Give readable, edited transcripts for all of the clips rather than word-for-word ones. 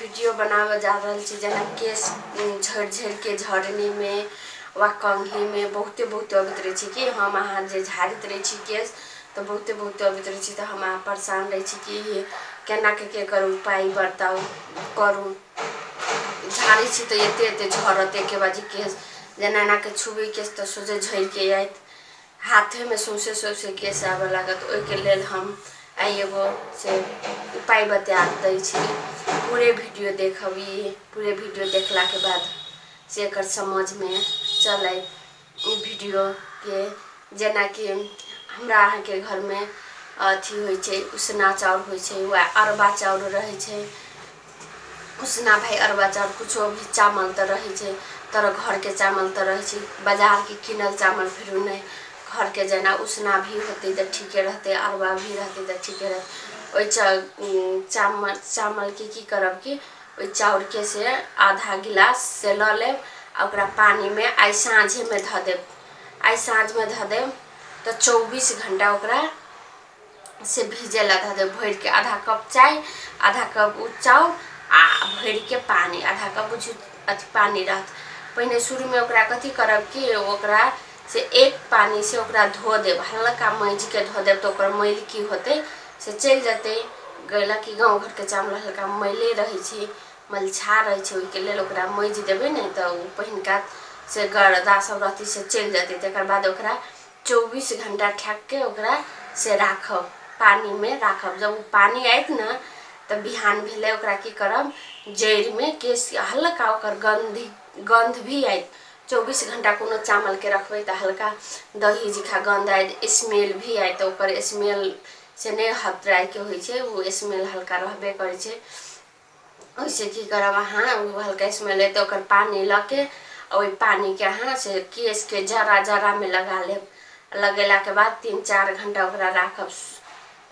Video बनाबऽ जा रहल छी। जेना केश झड़ि झड़िके झड़नीमे वा कंघीमे बहुते बहुते अबैत रहै छै कि हम अहाँ जे झाड़ैत रहै छी केश तऽ बहुते बहुते अबैत रहै छी, तऽ हम अहाँ परेशान रहै छी कि केनाके केकर उपाय बताउ करू। झाड़ै छी तऽ एते एते झड़त एके बाजी केश, जेना एनाके छुबै केश तऽ सोझे झड़िके आयत, हाथेमे सौँसे सौँसे केश आबऽ लागत। ओहिके लेल हम आइ एगो से उपाय बता दै छी। पूरे वीडियो देखब, ई पूरे वीडियो देखलाके बाद से एकर समझमे चल आयत ई वीडियोके। जेनाकि हमरा अहाँके घरमे अथी होइ छै, उसना चाउर होइ छै वा अरबा चाउर रहै छै, उसना भाइ अरबा चाउर किछो भी चावल तऽ रहै छै, तर घरके चावल तऽ रहै छै, बाजारके कीनल चावल फेरो नहि। घरके जेना उसना भी होतै तऽ ठीके रहतै, अरबा भी रहतै तऽ ठीके रहतै। ओहि चावलके की करब कि ओहि चाउरके से आधा गिलास से लऽ लेब आ ओकरा पानिमे आइ साँझेमे धऽ देब। आइ साँझमे धऽ देब तऽ 24 घण्टा ओकरा से भीजै लए धऽ देब। भरिके आधा कप चाय, आधा कप ओ चाउर आ भरिके पानि, आधा कप बुझू अथी पानि रहत। पहिने शुरूमे ओकरा कथी करब कि ओकरा से एक पानिसँ ओकरा धो देब, हल्का मजिके धो देब तऽ ओकर मैल की होतै से चलि जेतै। गैला कि गाँव घरके चावल हल्का मैले रहै छै, मलछा रहै छै, ओहिके लेल ओकरा मजि देबै ने तऽ ओ पहिनका से गर्दा सब रहतै से चलि जेतै। तकर बाद ओकरा 24 घण्टा ठाकिके ओकरा से राखब, पानिमे राखब। जब ओ पानि आयत ने तऽ बिहान भेलै ओकरा की करब, जड़िमे केश हल्का ओकर गन्धी गन्ध भी आयत। 24 घण्टा कोनो चावलके रखबै तऽ हल्का दही जकाँ गन्ध आयत, स्मेल भी आयत। ओकर स्मेल से नहि हतराइके होइ छै, ओ स्मेल हल्का रहबे करै छै। ओहिसँ की करब अहाँ, ओ हल्का स्मेल एतै, ओकर पानि लऽ के ओहि पानिके अहाँ से केशके जरा जरामे लगा लेब। लगेलाके बाद 3-4 घण्टा ओकरा राखब,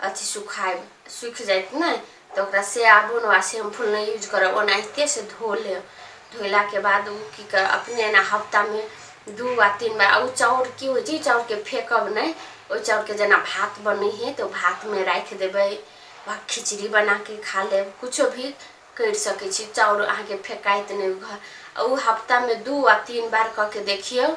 अथी सुखायब। सूखि जायत ने तऽ ओकरा साबुन वा शैम्पूल नहि यूज करब, ओनाहिते से धो लेब। धोलाके बाद ओ की कर अपने एना हफ्तामे 2 वा 3 बार। ओ चाउर की होइ छै, चाउरके फेकब नहि, ओहि चाउरके जेना भात बनै हइ तऽ भातमे राखि देबै वा खिचड़ी बनाके खा लेब, किछो भी करि सकै छी। चाउर अहाँके फेकाइत नहि घर। ओ हफ्तामे 2 वा 3 बार कऽ के देखियौ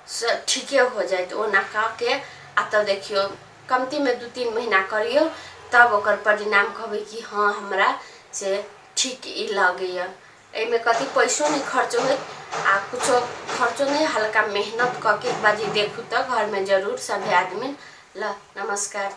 से ठीके हो जायत। ओना कऽ के आ तब देखियौ, कमतीमे 2-3 महीना करियौ तब ओकर परिणाम कहबै कि हँ हमरा से ठीक ई लगैए। एहिमे कथी पैसो नहि खर्च होइत आ किछो खर्चो नहि, हल्का मेहनत कऽ के एक बार जे देखू तऽ घरमे जरूर सभे आदमी। ल नमस्कार।